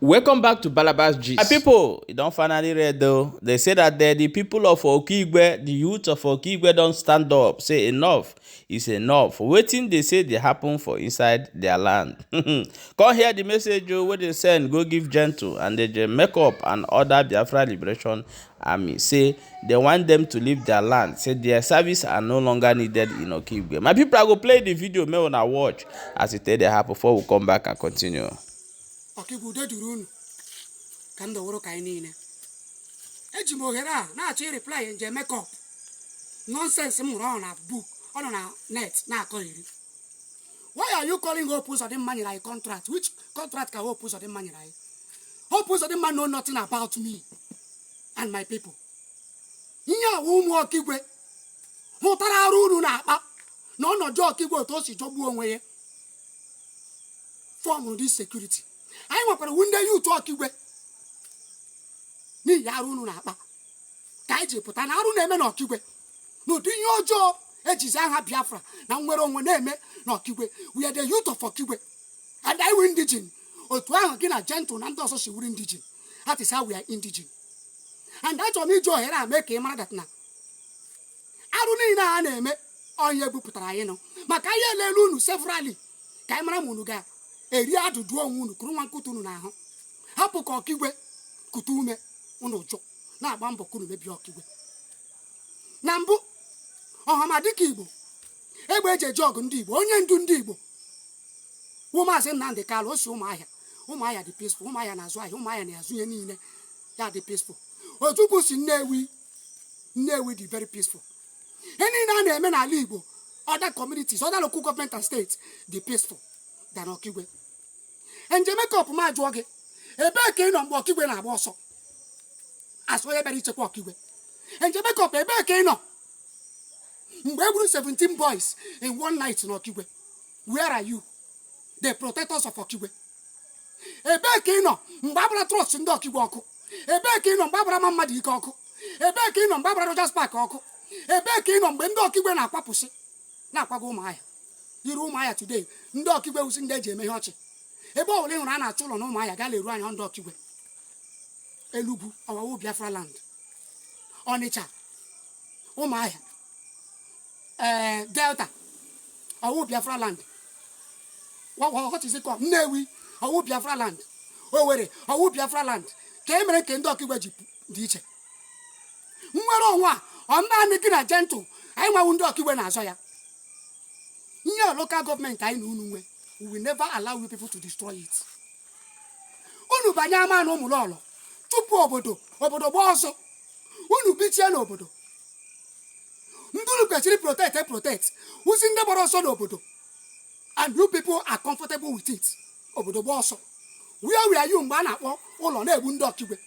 Welcome back to Balabas Gist. My pipo, e don finally red o. They say that the people of Okigwe, the youth of Okigwe don stand up, say enough is enough. Wetin dey say dey happen for inside their land. Come hear the message o wey dey send go give Gentle and the Makeup and other Biafra Liberation Army. Say they want them to leave their land. Say their service are no longer needed in Okigwe. My people, I go play the video make una watch as e take dey happen before we come back and continue. Ọkigwe, udo duru unu. Ka m dọworo ka anyị niile eji m ohere a na-achọ ịreply nje Makeup nonsense m hụrụ ọ na book, ọ nọ na net na-akọ iri. Why are you calling Hope Uzodimma nyere anyị contract? Which contract ka Hope Uzodimma nyere anyị? Hope Uzodimma know nothing about me and my people. Ihe awa ụmụ Ọkigwe hụtara arụ unu na-akpa na ọnọdụ Ọkigwe, otu o si jọgbuo onwe ya, form this security. Anyị nwekwara wu ndị youth Ọkigwe n'ihi arụ unu na-akpa ka anyị ji pụta na arụ na-eme n'Ọkigwe, n'ụdị ihe ọjọọ ejizi aha Biafra na nnwere onwe na-eme n'Ọkigwe. We are the youth of Ọkigwe and anyị wụ indigene. Otu ahụ gị na Gentle na ndị ọzọ si wuru indigene, that is how we are indigene. And achọrọ m iji ohere a mee ka ị mara that na arụ niile a na-eme, onye bupụtara anyị nọ maka anyị elele unu severally ka anyị mara ma unu ga-eri adụdụ onwe unu kụrụ nwa nkụta unu n'ahụ, hapụ ka Ọkigwe kute ume. Unu jụ na-agba mbọ ka unu mebie Ọkigwe. Na mbụ, ọhama dịka Igbo, egbe eji eji ọgụ ndị Igbo, onye ndu ndị Igbo wụ Maazị Nnamdị Kalụ, o si Ụmụahịa. Ụmụahịa dị peaceful, Ụmụahịa na-azụ ahịa, Ụmụahịa na-azụ ihe niile ya dị peaceful. Ojukwu si Nnewi, Nnewi dị very peaceful. Ihe niile a na-eme n'ala Igbo, other communities, other local government and states dị peaceful than Ọkigwe. Nje Makeup, m ajụọ gị, ebee ka ị nọ mgbe Ọkigwe na-agba ọsọ asị onye bịara ichekwa Ọkigwe? Nje Makeup, ebee ka ị nọ mgbe e gburu 17 boys in one night n'Ọkigwe? Where are you, the protectors of Ọkigwe? Ebee ka ị nọ mgbe agbara trust ndị Ọkigwe ọkụ? Ebee ka ị nọ mgbe agbara ma mmadụ ike ọkụ? Ebee ka ị nọ mgbe agbara Rogers Park ọkụ? Ebee ka ị nọ mgbe ndị Ọkigwe na-akwapụsị na-akwago Ụmụahịa iru Ụmụahịa today? Ndị Ọkigwe wusi ndị eji eme ihe ọchị. Ebe ọ bụla ị hụrụ a na-achụ ụlọ na Ụmụahịa, gaa leruo anya, ndị Ọkigwe. Enugu ọwawu Biafra land, Ọnịcha, Ụmụahịa, ee, Delta ọwụ Biafra land. What is it called? Nnewi ọwụ Biafra land, Owerri ọwụ Biafra land. Ka e mere nke ndị Ọkigwe ji dị iche. Nnwere onwe a, ọ naanị gị na Gentle anyị nwawu ndị Ọkigwe na-azọ ya. Ihe local government anyị na unu nwe, we will never allow you people to destroy it. Unu banye ama na ụmụlọlọ tupu obodo obodo gbaa ọsọ, unu bichie n'obodo ndị unu kwesịrị protect e protect wuzi ndị gbara ọsọ n'obodo, and you people are comfortable with it. Obodo gbaa ọsọ, where were you mgbe a na-akpọ ụlọ na-egbu ndị Ọkigwe?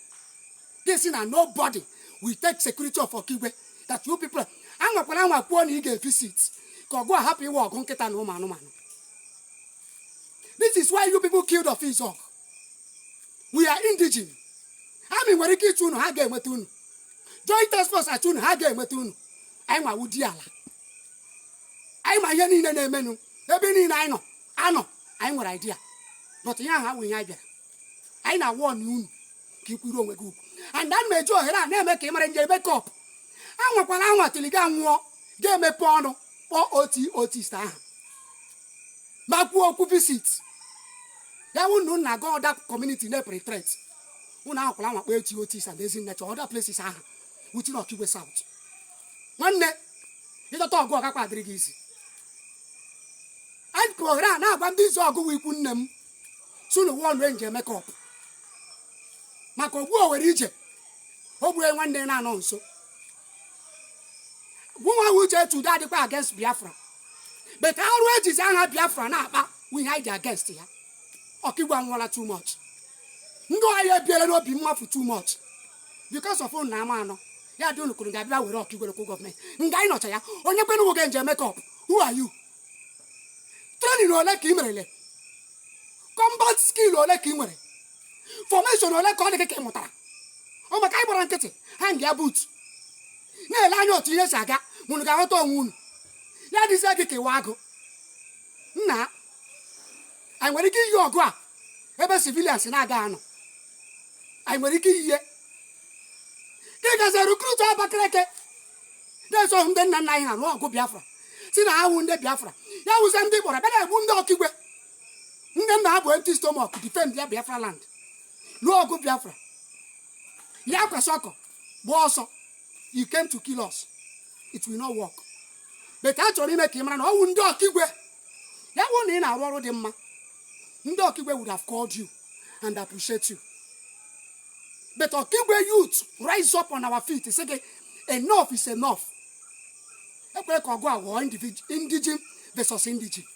Gị si na nobody will take security of Ọkigwe, that you people anwakwala anwa kwuo na ị ga-evisit ka ọgụ a hapụ iwe ọgụ nkịta na ụmụ anụmanụ. This is why you people killed Ofizog. We are indigene. Army nwere ike ịchụ unu, ha ga-enweta unu. Joint task force achụ unu, ha ga-enweta unu. Anyị nwawu di ala, anyị ma ihe niile na-emenụ ebe niile anyị nọ anọ. Anyị nwere idea, but ihe ahụ awụ ihe anyị bịara. Anyị na-awụ ọnụ unu ka ikwuru onwe gị ugwu. And ana m eji ohere a na-eme ka ị mara, nje Makeup, anwakwala anwa tili gị anwụọ, ga-emepe ọnụ kpọọ oti otist ahụ ma kwuo okwu visit ya wụ na unu na-aga other community na-epenetrate. Unu ahụkwala anwa kpọọ eti otis and Ezinnecha, other places ahụ within Ọkigwe South. Nwanne, ịdọta ọgụ ọgakwa adịrị gị izi. Anyị ohere a na-agwa ndị izu ọgụ wụ ikwu nne m sunu wọnụ nje Makeup maka ogbu owere ije o gbue nwanne na-anọ nso. Gụnwa uche tudo adịkwa against Biafra, but arụ ejizi aha Biafra na-akpa wụ ihe anyị ji against ya. Ọkigwe anwụọla too much, ndị ọhịa ebiela n'obi mmafu too much because of unu na ama anọ ya dị. Unu kwuru ga-abịa were Ọkigwe local government nga anyị nọcha ya. Onye kwenu nwoke nje Makeup, who are you? Training ole ka ị merele? Combat skill ole ka ị nwere? Formation ole ka ọ dị gị ka ị mụtara? Ọ maka anyị gbara nkịtị ha nga ya but na-ele anya otu ihe si aga. Unu ga-aghọta onwe unu. Ya dịzie gị ka ịwa agụ nna anyị nwere ike iyi ọgụ a ebe civilians na-aga anọ. Anyị nwere ike iyi ihe ka ị gazi recruit Abakaliki na-eso ndị nna nna anyị ha lụọ ọgụ Biafra, si na ha wụ ndị Biafra. Ya wụzie ndị kpọrọ bịa na-egbu ndị Ọkigwe, ndị nna ha bụ empty stomach defend ya Biafra land, lụọ ọgụ Biafra. Ya kwesị ọkọ gbaa ọsọ. You came to kill us, it will not work. But a chọrọ ime ka ị mara na ọ wụ ndị Ọkigwe. Ya wụ na ị na-arụ ọrụ dị mma, ndị Ọkigwe would have called you and appreciate you. But Ọkigwe youth rise up on our feet, sị gị enough is enough. Ekwere ka ọgụ a ghọọ indigene versus indigene.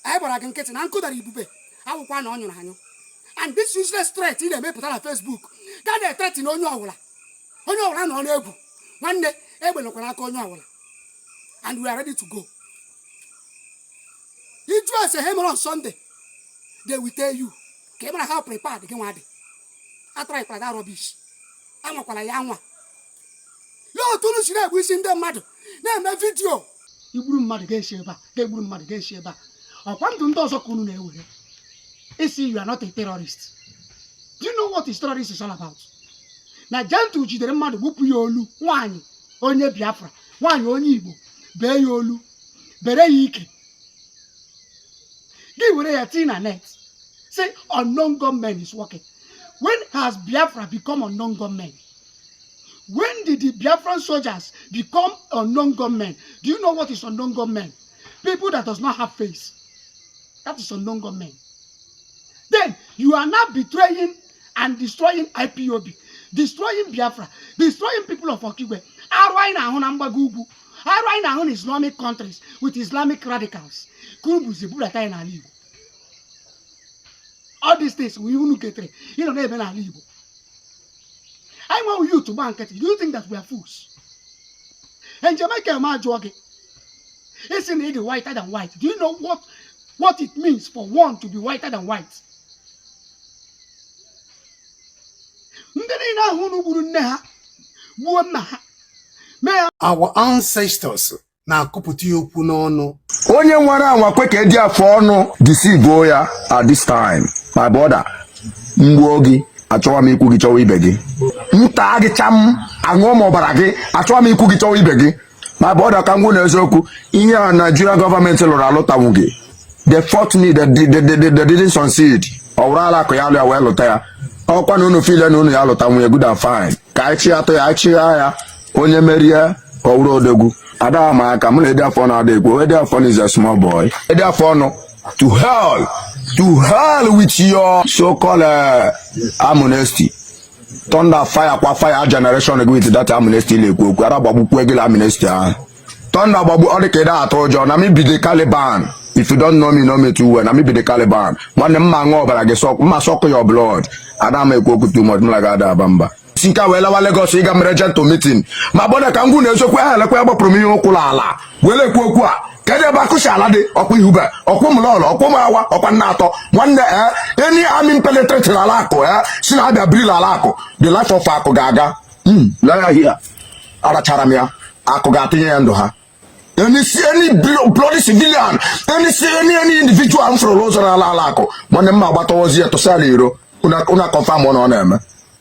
Anyị gbara gị nkịtị na nkụ dara ibube awụkwa na ọ nyụrụ anyụ. And this useless threat ị na-emepụta na Facebook ga na-ethreaten onye ọwụla, onye ọwụla nọ n'egwu. Nwanne, egbe nọkwara aka onye ọwụla, and we are ready to go. Iju ese ha mere on Sunday, they will tell you ka ị mara how prepared gị nwa dị. Atara that rubbish, anwakwala ya anwa. Lee otu unu si na-egbu isi ndị mmadụ, na-eme video igburu mmadụ ga-esi ebe a, ga-egburu mmadụ ga-esi ebe a. Ọkwa ndụ ndị ọzọ ka unu na-ewere isi. You are not a terrorist. Do you know what is terrorist is all about? Na Gentle jidere mmadụ, gbupụ ya olu, nwaanyị onye Biafra, nwaanyị onye Igbo, bee ya olu, bere ya ike, gị were ya tii na net, say unknown gunmen is working. When has Biafra become unknown gunmen? When did the Biafran soldiers become unknown gunmen? Do you know what is unknown gunmen? People that does not have face, that is unknown gunmen. Then you are now betraying and destroying IPOB, destroying Biafra, destroying people of Okigwe. Arụ anyị na-ahụ na mgbago ugwu, arụ anyị na-ahụ na Islamic countries with Islamic radicals ka unu buzi budata anyị n'ala Igbo. All these things we unu ketere ịnọ na-eme n'ala Igbo. Anyị nwe youth gba nkịtị. Do you think that we are fools? Njem Michael ma jụọ gị, isi na ị dị whiter than white. Do you know what it means for one to be whiter than white? Ndị niile ahụ unu gburu nne ha, gbuo nna ha, mee ha. Our ancestors na-akụpụta ya okwu n'ọnụ. Onye nwere anwa kwe ka eji afọ ọnụ deceive ya at this time. My brother, mgbuo gị, achọwa m ikwu gị chọwa ibe gị. Nta gị cham, aṅụọ m ọbara gị, achọwa m ikwu gị chọwa ibe gị. My brother, ka m gwụ na eziokwu, ihe a Nigeria gọọmenti lụrụ alụtanwu gị. They fought me, they didn't succeed. Ọ wụrụ ala akụ ya alụ ya wee lụta ya. Ọkwa na unu feel na unu ya lụta nwunye, good and fine. Ka anyị chịa atụ ya, anyị chịa ya, onye merie ka ọ wụrụ odegwu. Ada ma aka mụ na edi afọ na-ada ekwu. Edi afọ is a small boy. Edi afọ ọnụ, to hell, to hell with your so-called amnesty. Thunder fire kwa fire generation gị with that amnesty. Na-ekwu okwu ara gbagbukwu gị amnesty ahụ. Thunder gbagbu ọ dị ka ịda atụ ụjọ na me be the Caliban. If you don't know me, know me too well. Na me be the Caliban. Nwanne m, ma aṅụ ọbara gị, suck mma, suck your blood. Ada m ekwu okwu too much. M like ada aba mba si nke a wee lawa Lagos ịga mere gentle meeting ma gbọdọ ka m gwụ na eziokwu ahụ. Elekwa agbapụrụ m ihe ụkwụ ala were ekwu okwu a. Kedu ebe akụsi ala dị? Ọkwa ihube, ọkwa ụmụlọlọ, ọkwa ụmụawa, ọkwa nna atọ. Nwanne, ee, any army penetrate ala akụ, ee, si na abịa birila ala akụ, the life of akụ ga-aga. Lee ya here, arachara m ya. Akụ ga-atụnye ya ndụ ha. Any bloody civilian, any individual m fụrụ n'ụzọ n'ala ala akụ, nwanne m, ma agbatawozi ya tụsa ala iro. Una confirm na ọ na-eme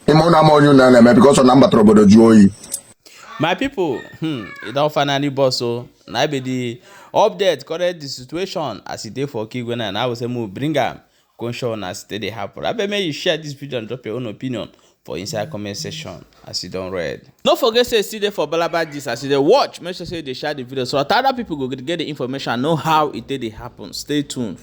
ime ụna ama onye unu na-eme because na m batara obodo jụọ oyi. My people, e don finally burst o. Na be the update, correct the situation as e dey for Okigwe now. Na I go say make we bring am come show una as e take dey happen. Abeg, make you share this video and drop your own opinion for inside comment section as you don read. No forget say e still dey for Balaba Gist. As you dey watch, make sure say you dey share the video so that other people go get the information and know how e take dey happen. Stay tuned.